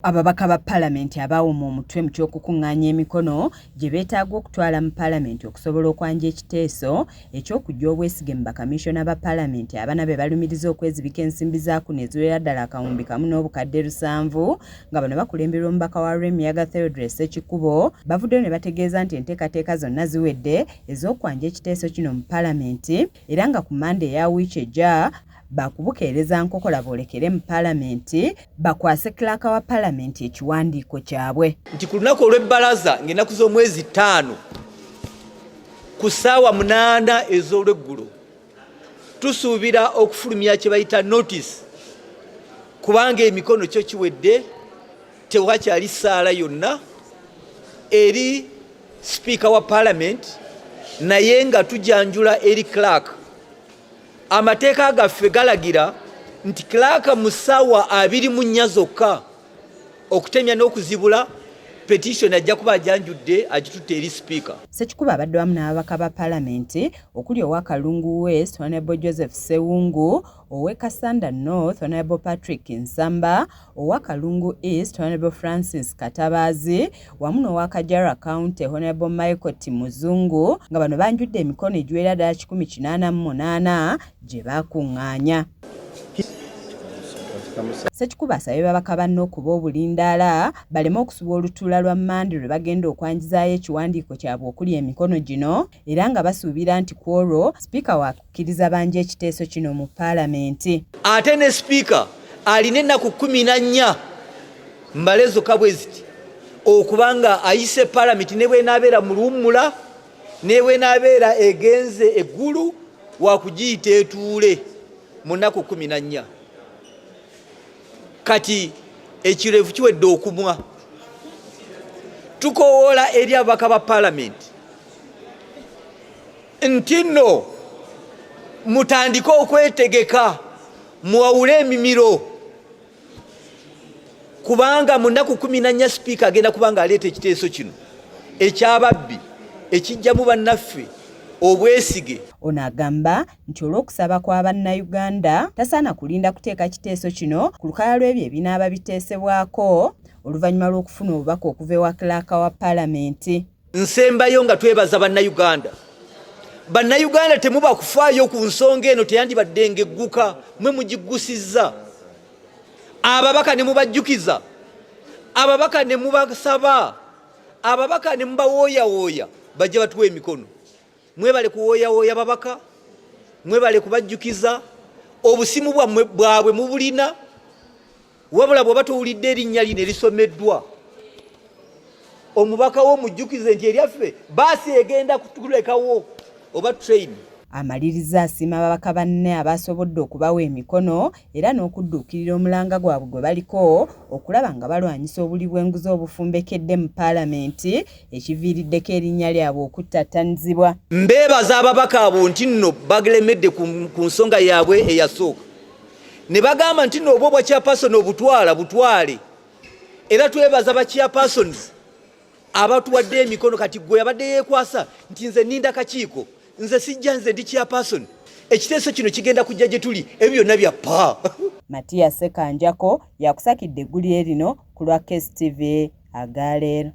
Ababaka ba Palamenti abaawoma omutwe mu ky'okukungaanya emikono gye beetaaga okutwala mu Palamenti okusobola okwanja ekiteeso eky'okuggya obwesige mu bakaminsona ba Palamenti abana be balumiriza okwezibika ensimbi za kuno eziwerera ddala 1700,000 nga bano bakulemberwa omubaka wa Lwemiyaga Theodore Ssekikubo bavuddeyo ne bategeeza nti enteekateeka zonna ziwedde ez'okwanja ekiteeso kino mu Palamenti era nga ku Mmande eya wiiki ejja baakubukeereza nkokola boolekere mu Palamenti bakwase Clerk wa Palamenti ekiwandiiko kyabwe. Nti ku lunaku olw'ebbalaza ng'ennaku z'omwezi 5 ku ssaawa 8 ez'olweggulo tusuubira okufulumya kye bayita notice, kubanga emikono kyo kiwedde, tewakyali ssaala yonna eri sipiika wa Palamenti, naye nga tujanjula eri clerk. Amateeka gaffe galagira nti clerk mu ssaawa 24 zokka okutemya n'okuzibula petition ajja kuba ajanjudde agitutte eri sipiika. Ssekikubo abadde wamu n'ababaka ba Palamenti okuli owa Kalungu West Honorable Joseph Ssewungu, ow'e Kassanda North Honorable Patrick Nsamba, owa Kalungu East Honorable Francis Katabaazi wamu n'owa Kajara County Honorable Michael Timuzungu nga bano banjudde emikono egiwera ddala 188 gye baakuŋŋaanya. Ssekikubo asabye babaka banne okuba obulindaala baleme okusubwa olutuula lwa Mmande lwe bagenda okwanjizaayo ekiwandiiko kyabwe okuli emikono gino era nga basuubira nti ku olwo sipiika wakukkiriza bangi ekiteeso kino mu Palamenti. Ate ne sipiika alina ennaku 14 mbale zokka bwe ziti okuba nga ayise Palamenti ne bw'enaabeera mu luwummula ne bw'enaabeera egenze eggulu wakugiyita etuule mu nnaku 14. Kati ekirevu kiwedde okumwa. Tukowoola eri ababaka ba Palamenti nti nno mutandike okwetegeka muwawule emimiro, kubanga mu nnaku 14 sipiika agenda kuba ng'aleeta ekiteeso kino eky'ababbi ekijjamu bannaffe obwesige. Ono agamba nti olw'okusaba kwa bannayuganda tasaana kulinda kuteeka kiteeso kino ku lukalala lw'ebyo ebinaaba biteesebwako oluvannyuma lw'okufuna obubaka okuva ewa Clerk wa Palamenti. Nsembayo nga twebaza bannayuganda. Bannayuganda temuba kufaayo ku nsonga eno, teyandibadde ng'egguka, mwe mugigusizza. Ababaka ne mubajjukiza, ababaka ne mubasaba, ababaka ne mubawooyawooya bajje batuwe emikono. Mwebale kuwooyawooya babaka, mwebale kubajjukiza, obusimu bwammwe bwabwe mubulina. Wabula bw'oba towulidde erinnya lino erisomeddwa, omubaka wo mujjukize nti eryaffe baasi egenda kutulekawo oba train. Amaliriza asiima ababaka banne abaasobodde okubawa emikono era n'okudduukirira omulanga gwabwe gwe baliko okulaba nga balwanyisa obuli bw'enguzi obufumbekedde mu Palamenti ekiviiriddeko erinnya lyabwe okuttattanyizibwa. Mbeebaza ababaka abo nti nno balemedde ku nsonga yaabwe eyasooka ne bagamba nti nno oba obwa chairperson obutwala butwale, era twebaza ba chairpersons abatuwadde emikono. Kati gwe abadde yeekwasa nti nze nninda kakiiko, nze sijja, nze ndi chairperson, ekiteeso kino kigenda kujja gye tuli, ebyo byonna bya ppa. Matia Ssekanjako yakusakidde eggulire lino ku lwa KSTV agaleero.